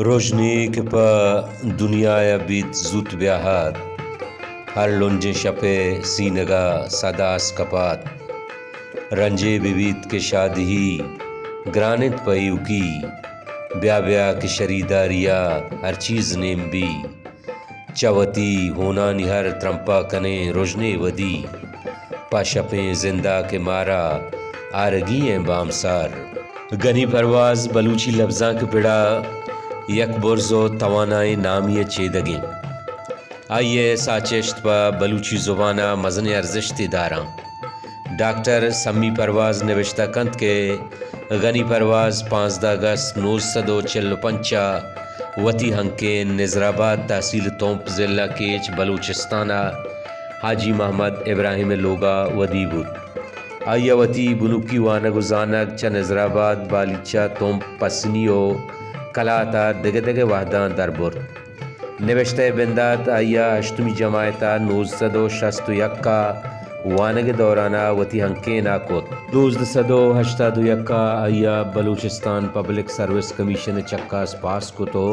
رژنے کہ پہ دنیا ءَ بیت زوت بیاہات، ہر لنجیں شپے سینگ ءَ صداس کپات۔ رنجے بہ بیت کہ شادہی گران انت پہ ایوکی، بیا بیا کہ شریداری ءَ ہر چیز نیم بی۔ چہ وتی ہونانی ہر ترمپا کنیں رژنے ودی، پہ شپیں زندا کہ مارا آرگی ایں بامسار۔ گنی پرواز بلوچی لبزانک پڑا یک برز و توانائیں نامی ءِ چیدگیں۔ آئی ءِ ساچشت پہ بلوچی زبان ءَ مزنیں ارزشتے داراں۔ ڈاکٹر سمی پرواز نبشتہ کنت کہ غنی پرواز پانزدہ اگست نوزدہ سد و چل و پنچ ءَ وتی ہنکین نظرآباد تحصیل تمپ ضلع کیچ بلوچستان ءَ حاجی محمد ابراہیم ءِ لوگ ءَ ودی بوت۔ آئی ءَ وتی بنکی وانگ و زانگ چہ نظرآباد، بالیچہ، تمپ، پسنی و کلات ءَ دگہ دگہ وہداں در برت۔ نبشتہ ءِ بندات آئی ءَ ہشتمی جماعت ءَ نوزدہ سد و شست و یک ءَ وانگ ءِ دوران ءَ وتی ہنکین ءَ کت۔ نوزدہ سد و ہشتاد و یک ءَ آئی ءَ بلوچستان پبلک سروس کمیشن ءِ چکاس پاس کت و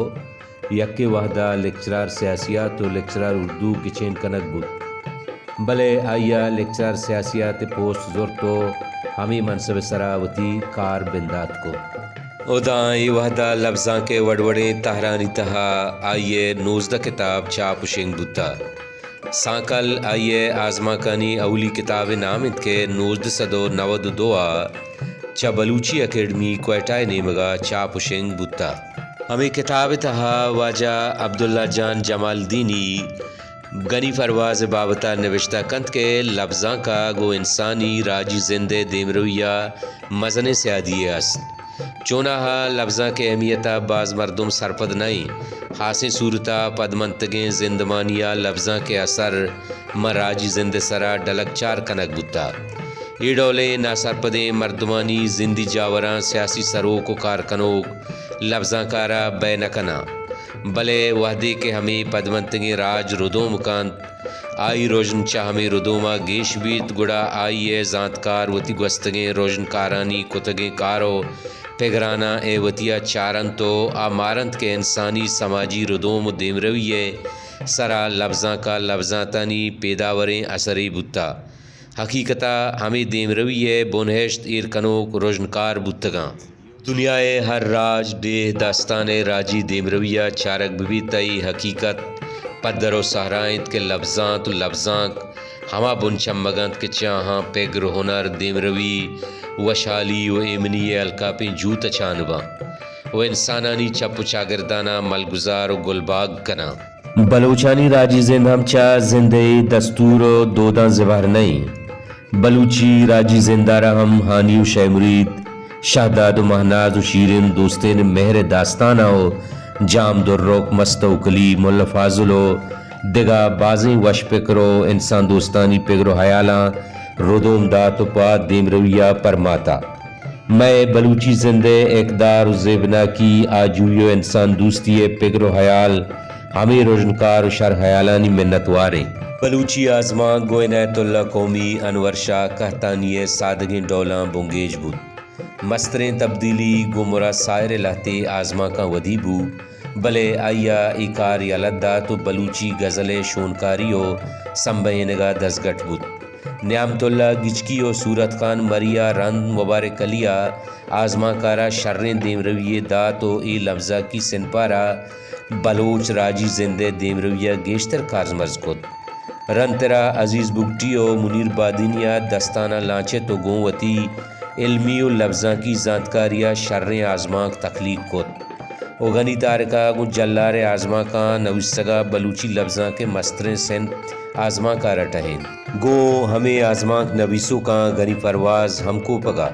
یکے وہد ءَ لیکچرار سیاسیات و لیکچرار اردو گچین کنگ بوت، بلے آئی ءَ لیکچرار سیاسیات ءِ پوسٹ زرت و ہمے منصب ءِ سرا وتی کار بندات کت۔ ادا اے وہد ءَ لبزانک ءِ وڑ وڑیں تہرانی تہا آئی ءِ نوزدہ کتاب چاپ و شنگ بوتہ۔ سانکل آئی ءِ آزمانکانی اولی کتاب ءِ نام انت کہ نوزدہ سد و نود و دو ءَ چہ بلوچی اکیڈمی کوئٹہ ءِ نیمگ ءَ چاپ و شنگ بوتہ۔ ہمے کتاب ءِ تہا واجہ عبداللہ جان جمالدینی گنی پرواز ءِ بابت ءَ نبشتہ کنت کہ لبزانک ءَ گوں انسانی راجی زند ءِ دیمروی ءَ مزنیں سیادی یے است۔ چوناہا لبزانک ءِ اہمیت ءَ باز مردم سرپد نہ انت۔ ہاسیں صورت ءَ پدمنتگیں زندمانی ءَ لبزانک ءِ اثر ماں راجی زند ءِ سرا ڈلگ چار کنگ بوتہ۔ اے ڈولیں ناسرپدیں مردمانی زندی جاوراں سیاسی سروک و کارکنوک لبزانک ءَ را بئے نہ کناں، بلے وہدے کہ ہمے پدمنتگیں راج ردوم کنت، آئی رژن چہ ہمے ردوم ءَ گیش بیت، گڑا آئی ءِ زانتکار وتی گوستگیں رژنکارانی کتگیں کار و پگراناں اے وتی ءَ چارنت و آ مارنت کہ انسانی سماجی ردوم و دیمروی ءِ سرا لبزانک ءَ لبزانتانی پیداوریں اثرے بوتہ۔ حقیقت ءَ ہمے دیمروی ءِ بنہشت ایر کنوک رژنکار بوتگاں۔ دنیا ءِ ہر راج، ڈیھ، داستان ءِ راجی دیمروی ءَ چارگ بہ بیت، تہ اے حقیقت پدر و سہرا انت کہ لبزانت و لبزانک ہما بن چمگ انت کہ چہ آہاں پگر و ہنر، دیمروی، وشحالی و ایمنی ءِ الکاپیں جوت ءَ چان باں و انسانانی چپ و چاگرداناں ملگزار و گلباگ کناں۔ بلوچانی راجی زند ہم چہ زند ءِ دستور و دوداں زبہر نہ انت۔ بلوچی راجی زند ءَ را ہم ہانی و شے مرید، شہداد و مہناز و شیرین دوستین ءِ مہر ءِ داستاناں و جام درک، مست توکلی، ملا فاضل و دگہ بازیں وش پکر و انسان دوستانی پگر و ہیالاں ردوم دات و پہ دیمروی ءَ پرماتہ۔ مئے بلوچی زند ءِ اقدار و زیبناکی، آجوئی و انسان دوستی ءِ پگر و ہیال ہمے رژنکار و شر ہیالانی منتوار ایں۔ بلوچی آزمانک گوں عنایت اللہ قومی، انور شاہ قحطانی ءِ سادگیں ڈولاں بنگیج بوت۔ مستریں تبدیلی گوں مراد ساحر ءِ لہتے آزمانکاں ودی بو، بلے آئی ءَ اے کار یلہ دات و بلوچی غزل ءِ شونکاری و سمبہینگ ءَ دزگٹ بوت۔ نعمت اللہ گچکی و صورت خان مری ءَ رند مبارک علی ءَ آزمانک ءَ را شریں دیمروی یے دات و اے لبزانکی صنف ءَ را بلوچ راجی زند ءِ دیمروی ءَ گیشتر کارزمرز کت۔ رندتر ءَ عزیز بگٹی و منیر بادینی ءَ دستاناں لانچت و گوں وتی علمی و لبزانکی زانتکاری ءَ شریں آزمانک تخلیق کت۔ و غنی طارق ءَ گوں جلار ءِ آزمانکاں نویسگ ءَ بلوچی لبزانک ءِ مستریں صنف آزمانک ءَ را ٹہینت۔ گوں ہمے آزمانک نبیسوکاں غنی پرواز ہمکوپگ ءَ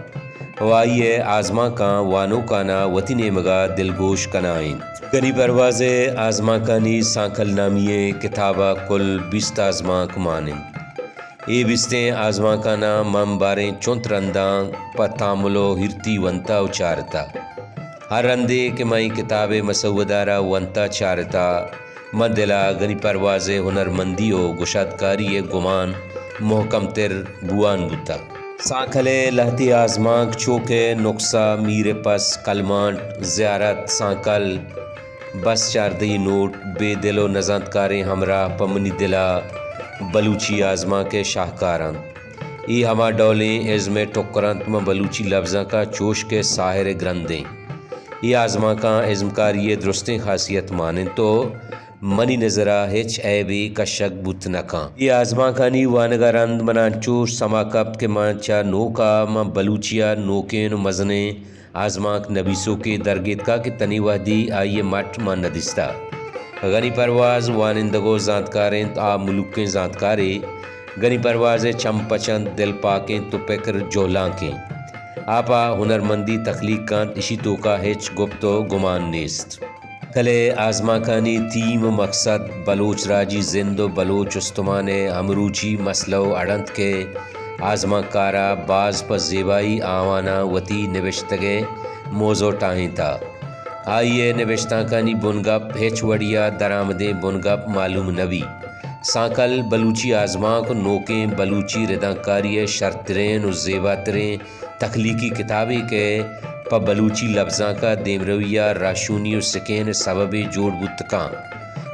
و آئی ءِ آزمانکاں وانوکاناں وتی نیمگ ءَ دلگوش کنائینت۔ غنی پرواز ءِ آزمانکانی سانکل نامی ئیں کتاب ءَ کل بیست آزمانک مان انت۔ اے بیستیں آزمانکاناں من باریں چنت رنداں پہ تامل و ہیرتی ونتہ و چارتہ۔ ہر رندے کہ من اے کتاب ءِ مسودہ ءَ را ونتہ چارتہ، من دل ءَ غنی پرواز ءِ ہنرمندی و گشادکاری ءِ گمان مہکم تر بوان بوتہ۔ سانکل ءِ لہتے آزمانک چو کہ نکسہ، میر پس، کلمانٹ، زیارت، سانکل، بس چاردہی نوٹ بے دل و نزانتکاریں ہمراہ پہ منی دل ء بلوچی آزمانک ء شاہکار انت۔ اے ہما ڈولیں ازم ء ٹکر انت، من بلوچی لبزانک ء چوش کہ ساحر ء گرندیں۔ اے آزمانکاں ازمکاری ء درستیں خاصیت مان انت و منی نظر ء ہچ عیبے کشگ بوت نہ کن۔ اے آزمانکانی وانگ ء رند من انچوش سما کپت کہ من چہ نوک ء من بلوچی ء نوکیں و مزنیں آزمانک نبیسوکے درگیتکا کہ تنی وہدی آئی ء مٹ من ندیستا۔ غنی پرواز وانندگ و زانتکار انت، آ ملوکیں زانتکارے۔ غنی پرواز ء چم پچ انت، دل پاک انت و پکر جہلانکیں۔ آ پہ ہنرمندی تخلیق کنت، اشی توکا ہچ گپت و گمان نیست۔ کلے آزمانکانی تھیم و مقصد بلوچ راجی زند و بلوچ استمان ء ہمروچی مسئلہ و اڑ انت کہ آزمانکار ء باز پہ زیبائی آواناں وتی نبشتگ ء موضوع ٹاہینتا۔ آئی ء نبشتانکانی بنگپ ہچ وڑی ء درآمدیں بنگپ معلوم نہ بی۔ سانکل بلوچی آزمانک نوکیں بلوچی ردانکاری ء شرترین و زیباتریں تخلیقی کتابے کہ پہ بلوچی لبزانک ء دیمروی ء راہشونی و سکین ء سببے جوڑ بوت کن۔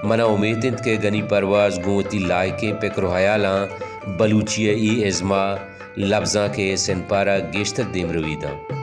من ء امیت انت کہ غنی پرواز گوں وتی لائکیں پکر و ہیالاں بلوچی ء اے ازم ء لبزانک ء سنپار ء گیشتر دیمروی دنت۔